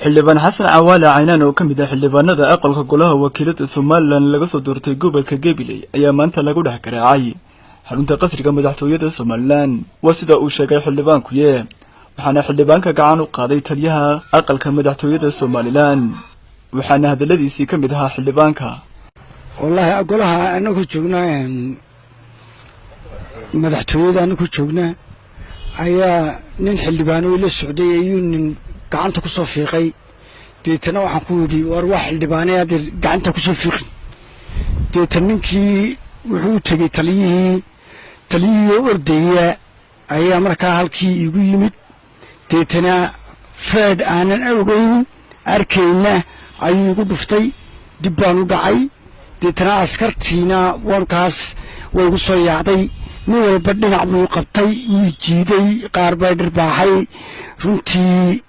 Xildhibaan Xasan Cawaale Caynaan oo ka mid ah xildhibaanada aqalka golaha wakiilada Somaliland laga soo doortay gobolka Gabiley ayaa maanta lagu dhex garaacay xarunta qasriga madaxtooyada Somaliland. Waa sida uu sheegay xildhibaankuye, waxaana xildhibaanka gacan u qaaday taliyaha aqalka madaxtooyada Somaliland, waxaana hadaladiisii ka mid ahaa xildhibaanka. Wallaahi, golaha anagoo joognaa, madaxtooyada anagoo joognaa, ayaa nin xildhibaano la socday ayuu nin gacanta ku soo fiiqay. Deetana waxaan ku yidhi, "War waa xildhibaanay, adeer, gacanta kusoo fiiqin." Deetan ninkii wuxuu u tegey taliyihii. Taliyihii oo ordaya ayaa markaa halkii igu yimid. Deetana feedh aanan ogeyn arkayna ayuu igu dhuftay. Dib baan u dhacay. Deetana askartiina warkaas way igu soo yaacday. Nin walba dhinac buu qabtay, ii jiiday, qaar baa dhirbaaxay. Runtii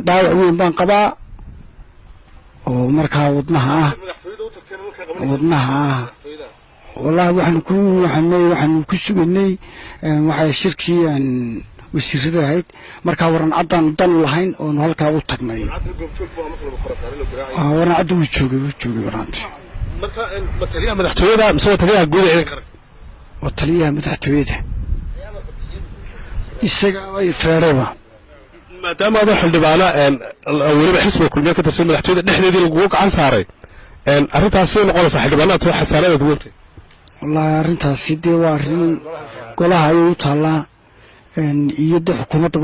dhaawac weyn baan qabaa oo markaa wadnaha ah. Wallahi, waxaanu ku sugaynay waxay shirkii wasiirada ahayd. Markaa Waran Caddaan dan lahayn oonu halkaa u tagnay. Waran Cadda wuu joogay waranta. Taliyaha madaxtooyada mise waa taliyaha guud ee ciidanka qaranka? Waa taliyaha madaxtooyada, isaga ay feedhayba. Maadaama adoo xildhibaana weliba xisbiga Kulmiye ka tirsan madaxtooyada dhexdeedii lagugu gacan saaray, arrintaas siday noqonaysaa? Xildhibaanada too xasaanadaad wantay. Wallaahi, arrintaasi dee waa arrin golaha ayay u taallaa iyo de xukuumadda.